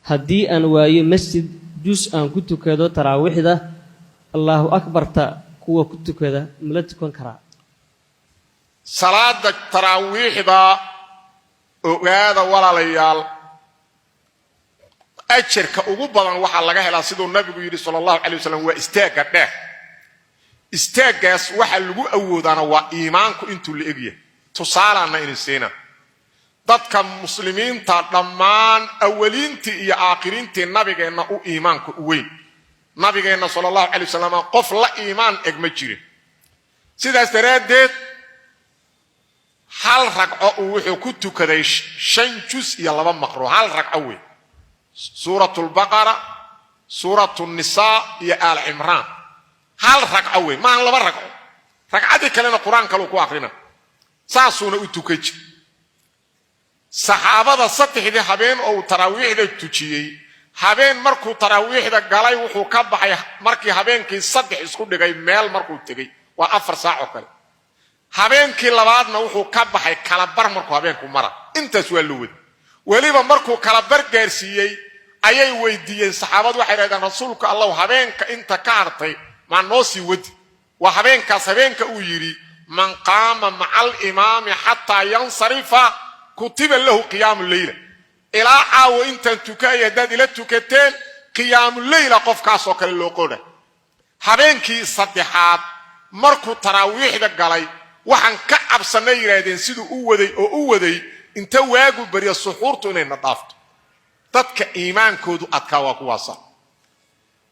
Haddii aan waayo masjid jus aan ku tukado taraawiixda, Allaahu akbarta kuwa ku tukada mala tukan karaa? Salaada taraawiixda, ogaada walaalayaal, ajarka ugu badan waxaa laga helaa, siduu nabigu yidhi sala allahu calay wasalam, waa istaagga dheer. Istaaggaas waxa lagu awoodaana waa iimaanku intuu la egyahay. Tusaalaana idin siina: dadka muslimiinta dhammaan, awaliintii iyo aakhiriintii, nabigeenna u iimaanka u weyn. Nabigeenna sala allahu calay wasalam qof la iimaan eg ma jirin. Sidaas daraaddeed hal ragco uu wuxuu ku tukaday 5 jus iyo 2 maqro. Hal ragco wey: Suurat Lbaqara, Suurat Nisaa iyo Aal Cimraan. Hal ragco wey, maahan 2 ragco. Ragcadii kalena Qur-aan kaluu ku akrina. Saasuuna u tukan jir. Saxaabada saddexdii habeen oo uu taraawiixda tujiyey, habeen markuu taraawiixda galay wuxuu ka baxay markii habeenkii 3 isku dhigay meel markuu tegey, waa 4 saac oo kale. Habeenkii labaadna wuxuu ka baxay kalabar markuu habeenku mara. Intaas waa loo wadi. Weliba markuu kalabar gaarsiiyey ayay weydiiyeen saxaabadu. Waxay dhahdeen: "Rasuulku Allow, habeenka inta ka hartay maa noo sii wadi?" Waa habeenkaas habeenka uu yidhi: "Man qaama maca alimaami xataa yansarifa kutiba lahu qiyaamu leyla." Ilaa caawo intaan tukaya haddaad ila tukateen, qiyaamuleyla qofkaasoo kale loo qodha. Habeenkii saddexaad markuu taraawiixda galay, waxaan ka cabsannay, yidhaahdeen, siduu u waday oo u waday inta waagu barya suxuurtu inayna dhaafto. Dadka iimaankoodu adkaa waa kuwaasa.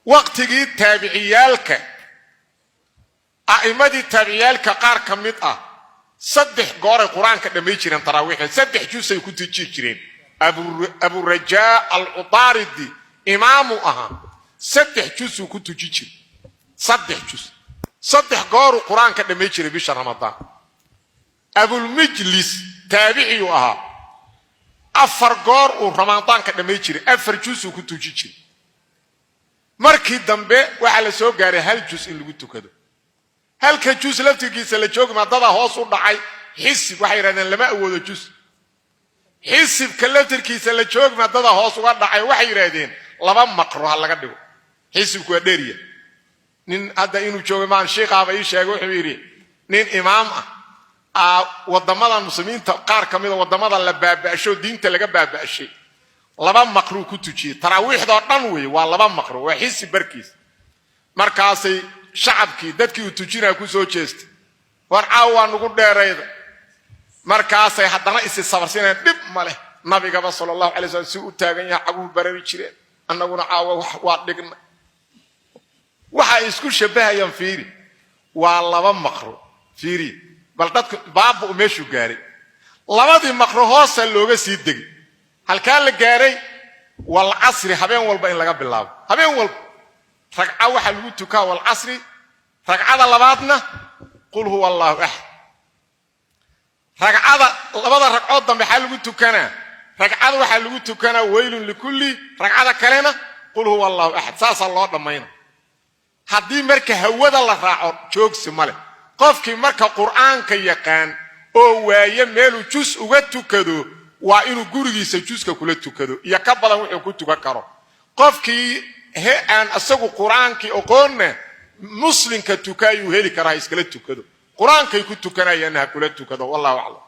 Waqtigii taabiciyaalka, a'immadii taabiciyaalka qaar ka mid ah 3 gooray Qur-aanka dhammay jireen taraawiixda, 3 jusay ku tuji jireen. Aburajaa Alcudaaridi imaamu ahaa, 3 jusuu ku tuji jiray, 3 jus, 3 gooruu Qur-aanka dhammay jiray bisha Ramadaan. Abulmijlis taabiciyuu ahaa, 4 goor uu Ramadaanka dhammay jiray, 4 jusuu ku tuji jiray. Markii dambe waxaa la soo gaaray hal jus in lagu tukado. Halka jus laftirkiisa la joogi maadadaa hoos u dhacay. Xisib waxay yidhahdeen lama awoodo jus. Xisibka laftirkiisa la joogi maadadaa hoos uga dhacay. Waxay yidhaahdeen 2 maqro ha laga dhigo. Xisibku waa dheeriya. Nin hadda inuu joogay maan shiikaaba ii sheegay. Wuxuu yidhi nin imaam ah waddamadan muslimiinta qaar ka mida, waddamada la baaba'sho, diinta laga baaba'shay, 2 maqruu ku tujiyey taraawiixdoo dhan wey. Waa 2 maqro, waa xisib barkiis. Markaasay shacabkii, dadkii uu tujinaya, ku soo jeestay: "War, caaw waa nugu dheerayda." Markaasay haddana isi sabarsinayaan: "Dhib ma leh, nabigaba sala allahu alay slam si u taagan yahay caguhu barari jireen, annaguna caawa waa dhignay." Waxa ay isku shabbahayaan, fiiri, waa 2 maqro. Fiiri bal dadku baaba u meeshuu gaaray. Labadii maqro hoosa looga sii degay. Halkaa la gaaray walcasri habeen walba in laga bilaabo. Habeen walba ragca waxaa lagu tukaa walcasri, ragcada labaadna qul huwa allahu axad. Ragcada labada ragcood dambe xaa lagu tukanaa? Ragcada waxaa lagu tukanaa weylun likulli, ragcada kalena qul huwa allahu axad. Saasaa loo dhammayna. Haddii marka hawada la raaco, joogsi ma leh. Qofkii marka Qur'aanka yaqaan oo waaye meeluu jus uga tukado, waa inuu gurigiisa juska kula tukado iyo ka badan wuxuu ku tukan karo. Qofkii he aan isagu Qur-aankii oqoonna, muslimka tukaayuu heli karaa, ha iskala tukado. Qur-aankay ku tukanayaanna ha kula tukado. Wallahu aclam.